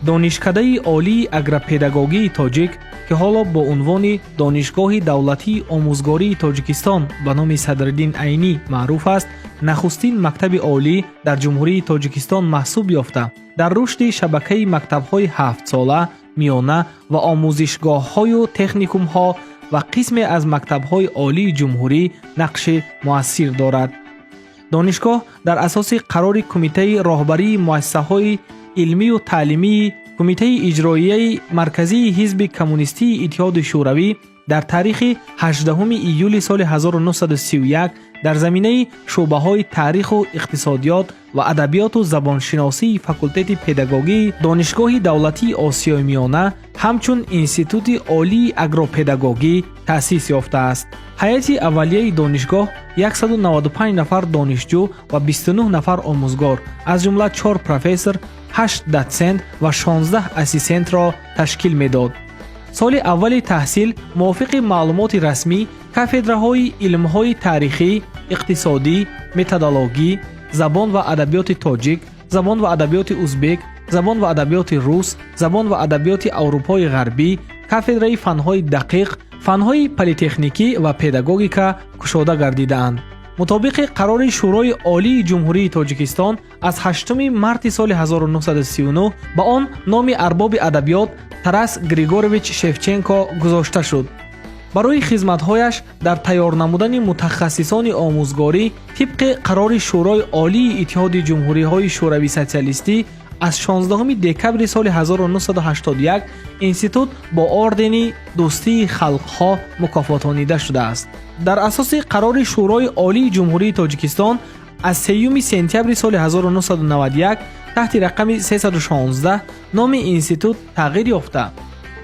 Донишкадаи олии агропедагогии тоҷик, ки ҳоло бо унвони Донишгоҳи давлатии омӯзгории Тоҷикистон ба номи Садриддин Айнӣ маъруф аст, нахустин мактаби олӣ дар Ҷумҳурии Тоҷикистон маҳсуб ёфта, дар рушди шабакаи мактабҳои ҳафтсола, миёна ва омӯзишгоҳҳою техникумҳо ва қисме аз мактабҳои олии ҷумҳурӣ нақши муассир дорад. Донишгоҳ дар асоси қарори Кумитаи роҳбарии муассисаҳои илмию таълимии Кумитаи иҷроияи Марказии Ҳизби Коммунистии Иттиҳоди Шӯравӣ дар таърихи 18 июли соли 1931 дар заминаи шӯъбаҳои таъриху иқтисодиёт ва адабиёту забоншиносии факултети педагогии Донишгоҳи давлатии Осиёи Миёна ҳамчун Институти олии агропедагогӣ таъсис ёфтааст. Ҳайати аввалияи донишгоҳ 195 нафар донишҷӯ ва 29 нафар омӯзгор, аз ҷумла 4 профессор, 8 дотсент ва 16 ассистентро ташкил медод. Соли аввали таҳсил, мувофиқи маълумоти расмӣ, кафедраҳои илмҳои таърихӣ, иқтисодӣ, методологӣ, забон ва адабиёти тоҷик, забон ва адабиёти узбек, забон ва адабиёти рус, забон ва адабиёти Аврупои Ғарбӣ, кафедраи фанҳои дақиқ, фанҳои политехникӣ ва педагогика кушода гардидаанд. Мутобиқи қарори Шӯрои Олии Ҷумҳурии Тоҷикистон аз 8 марти соли 1939 ба он номи арбоби адабиёт Тарас Григорович Шевченко гузошта шуд. Барои хизматҳояш дар тайёр намудани мутахассисони омӯзгорӣ, тибқи қарори Шӯрои Олии Иттиҳоди Ҷумҳуриҳои Шӯравии Социалистӣ аз 16 декабри соли 1981, институт бо ордени Дӯстии халқҳо мукофотонида шудааст. Дар асоси қарори Шӯрои Олии Ҷумҳурии Тоҷикистон аз 3 сентябри соли 1991 таҳти рақами 316 номи институт тағйир ёфта,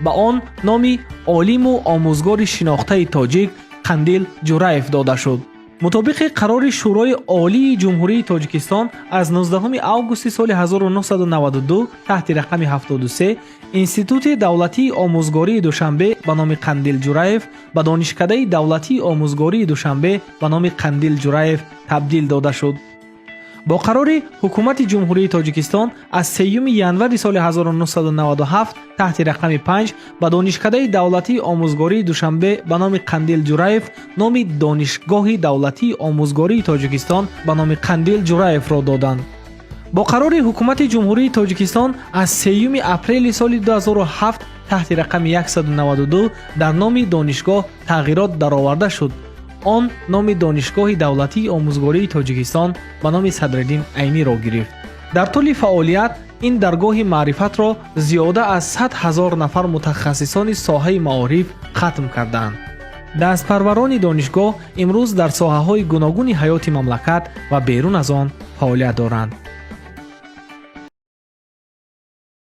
ба он номи олиму омӯзгори шинохтаи тоҷик Қандил Ҷураев дода шуд. Мутобиқи қарори Шӯрои Олии Ҷумҳурии Тоҷикистон аз 19 августи соли 1992 таҳти рақами 73, Институти давлатии омӯзгории Душанбе ба номи Қандил Ҷураев ба Донишкадаи давлатии омӯзгории Душанбе ба номи Қандил Ҷураев табдил дода шуд. Бо қарори Ҳукумати Ҷумҳурии Тоҷикистон аз 3 январи соли 1997 таҳти рақами 5 ба Донишкадаи давлатии омӯзгории Душанбе ба номи Қандил Ҷураев номи Донишгоҳи давлатии омӯзгории Тоҷикистон ба номи Қандил Ҷураевро доданд. Бо қарори Ҳукумати Ҷумҳурии Тоҷикистон аз 3 апрели соли 2007 таҳти рақами 192 дар номи донишгоҳ тағйирот дароварда шуд. Он номи Донишгоҳи давлатии омӯзгории Тоҷикистон ба номи Садриддин Айниро гирифт. Дар тӯли фаъолият ин даргоҳи маърифатро зиёда аз 100 000 нафар мутахассисони соҳаи маориф хатм кардаанд. Дастпарварони донишгоҳ имрӯз дар соҳаҳои гуногуни ҳаёти мамлакат ва берун аз он фаъолият доранд.